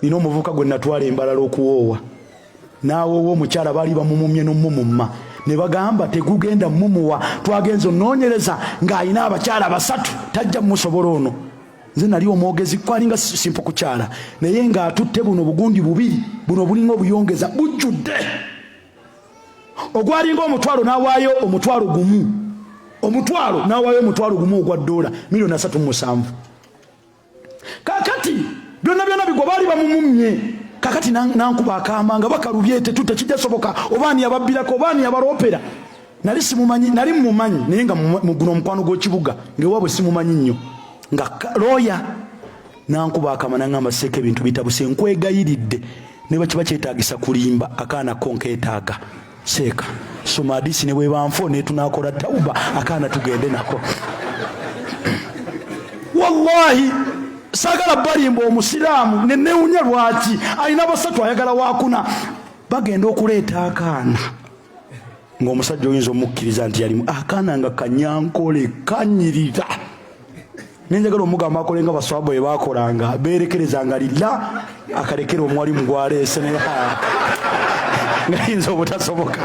Nina omuvubuka gwe natwala embalala okuwoowa, n'awoowa omukyala, baali bamumumye n'omumumma ne bagamba tegugenda mumuwa. Twagenza onoonyereza ng'alina abakyala basatu, tajja mumusobola ono. Nze nali omwogezi, kwalinga simpo kukyala, naye ng'atutte buno obugundi bubiri buno obulinga obuyongeza bujjudde, ogwalinga 500 n'awaayo 10,000, 500 n'awaayo 10,000 ogwa ddoola miliyoni 37. Kakati byonna byonna bigwa, baali bamumumye. Kakati nankuba akaama nga bakalubye, tekijja soboka, oba ani yababbirako, oba ani yabaroopera. Nali simumanyi, nali mumanyi naye nga guno omukwano gw'ekibuga ngaewaabwe simumanyi nnyo, nga looya. Nankuba akama naŋŋamba, "Seeka, ebintu bitabuse, nkwegayiridde, ne bakiba kyetaagisa kulimba, akaana ko nkeetaaga. Seeka, soma hadisi, ne bwebanfo netunakola tauba, akaana tugende nako." Wallahi sagala balimba, omusiraamu nenewunya lwaki alina basatu ayagala wakuna. Bagenda okuleeta akaana ng'omusajja oyinza omukkiriza nti yalimu akaana nga kanyankole kanyirira. Nenjagala omugamba akole nga baswaba bwe bakolanga, berekerezanga lilla, akalekera omuwalimu gwaleese, naye ngayinza obutasoboka.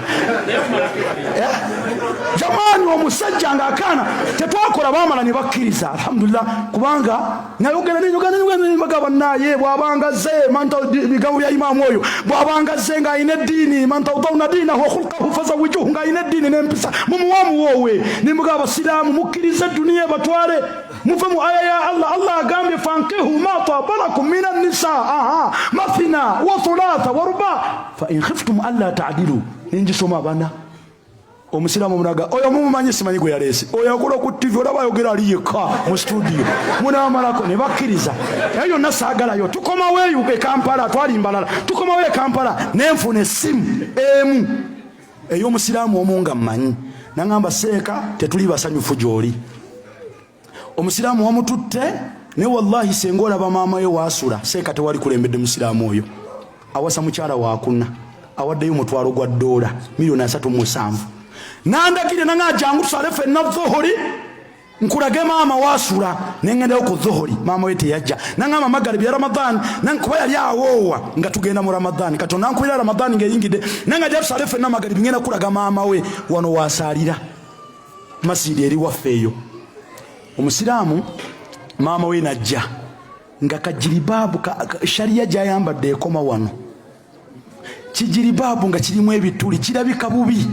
Eh? Jamaani, omusajja nga akaana tetwakola, bamala ne bakkiriza, alhamdulillah, kubanga nayogera nenyogerabagamba naye bwabanga ze bigambo bya imaamu oyo, bwabanga ze ng'alina eddiini, man tardawna diinahu wa khulqahu fazawijuhu, ng'alina eddiini n'empisa, mumuwa omuwoowe. Nimugaba abasiraamu, mukkirize duniya ebatwale, muve mu aya ya Allah. Allah agambye, fankihu ma taba lakum min annisa, aha, mathina wa thulatha wa ruba, fa in khiftum alla ta'dilu. Ningisoma abana omusiraamu omunaga oyo mumumanyi, simanyi gwe yaleese oyo akola ku TV, olaba ayogera ali yekka mu studio, munamalako ne bakkiriza. Eyo yonna saagalayo. Tukomawo eyo e Kampala, twali mbalala, tukomawo e Kampala, nenfuna essimu emu ey'omusiraamu omu nga mmanyi, naŋŋamba, "Seeka, tetuli basanyufu gy'oli, omusiraamu wamututte, naye wallahi senga olaba maama we waasula, seeka, tewali kulembedde musiraamu oyo awasa mukyala wakuna, awaddeyo 500 gwa ddoola, miliyoni 37." Nandagire nanga, "Jangu tusale ffenna zuhuri, nkulage maama wasula." Nengendayo ku zuhuri, maama we teyajja. Nangamba magaribi ya Ramadhan, kuba yali awoowa nga tugenda mu Ramadhan. Kati onankubira Ramadhan ngaeyingidde, nanga, "Jja tusale ffenna magaribi, ngenda kulaga maama we wano wasaalira masidi eri waffe eyo." Omusiraamu maama we najja nga kajiribaabu shariya gyayambadde ekoma wano, kijiribaabu nga kirimu ebituli, kirabika bubi.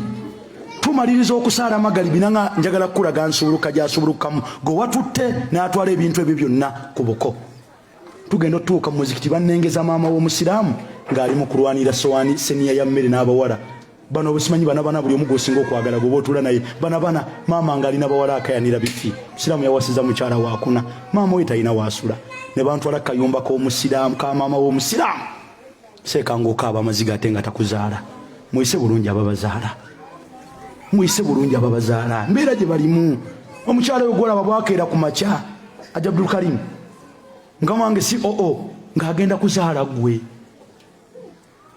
Tumaliriza okusaala magalibi, nanga, "Njagala kukulaga nsuuluka gyasubulukamu gwe watutte." N'atwala ebintu ebyo byonna ku buko. Tugenda otutuuka mu muzikiti, bannengeza maama w'omusiraamu ng'ali mu kulwanira sowaani seniya ya mmere n'abawala bano obusimanyi bana bana, buli omu gwosinga okwagala gwe otuula naye bana bana. Maama ng'alina bawala akayanira bifi. Musiraamu yawasiza mukyala wakuna, maama we talina wasula, ne bantwala kayumba k'omusiraamu, ka maama w'omusiraamu. Seeka ng'okaaba amaziga ate nga takuzaala. Muyise bulungi ababazaala, muyise bulungi ababazaala, mbeera gye balimu. Omukyala oyo gwolaba bwakeera ku makya, aja Abdulkarimu nga wange si oo ng'agenda kuzaala gwe,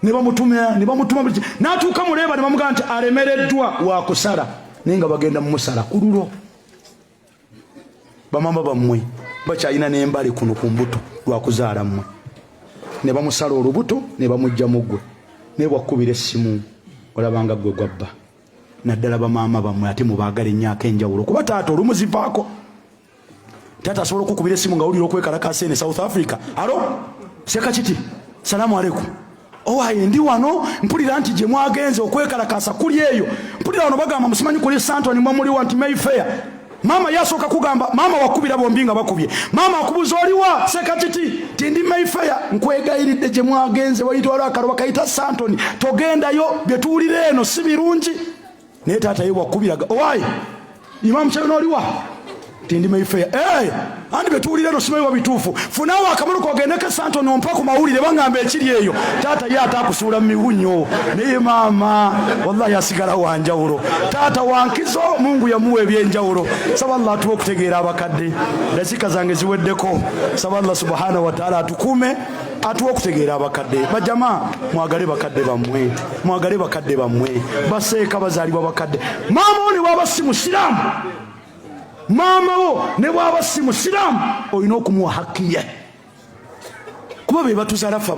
ne bamutuma ne bamutuma n'atuuka muleeba ne bamugamba nti alemereddwa, wakusala, naye nga bagenda mumusala ku lulo. Bamama bammwe bakyalina n'embale kuno ku mbuto lwakuzaala mmwe, ne bamusala olubuto ne bamugjamu ggwe, naye bwakkubira essimu olabanga ggwe gwabba. Naddala bamaama bammwe, ate mubaagala ennyo ak'enjawulo, kuba taata olumu zivaako. Taata asobola okukubira essimu nga wulira okwekalakasa ene South Africa, "Alo, Sekakiti, salaamu aleikum, owaye ndi wano, mpulira nti gye mwagenze okwekalakasa kuli eyo, mpulira wano bagamba musimanyi kuli Santoni, mwe muliwa nti Mayfair." Maama yasooka kugamba, maama wakubira bombi nga bakubye, maama akubuza, "Oliwa, Sekakiti?" "Ti ndi Mayfair." "Nkwegayiridde, gye mwagenze wayitwala akalo bakayita Santoni, togendayo, bye tuwulira eno si birungi." Naye taata ye wakubiraga, "Owaye imamu kyalina, oliwa?" "Tindi Mayfair." "Hey, andi betuwulira eno simanyi bituufu, funawo akamulu kogendeko Santoni ompa ku mawulire, baŋŋamba ekiri eyo." Taata ye ate akusuula mu miwunyo, naye maama wallahi asigala wanjawulo. Taata wankizo, Mungu yamuwa ebyenjawulo. Saba Allah atuwa okutegeera abakadde. Dakika zange ziweddeko. Saba Allah subhanahu wataala atukuume, atuwa okutegeera abakadde. Bajama, mwagale bakadde bammwe, mwagale bakadde bammwe. Baseeka bazaalibwa bakadde. Maama wo ne bwaba si musiraamu, maama wo ne bwaba si musiraamu, olina okumuwa hakki ye, kuba be batuzaala ffe.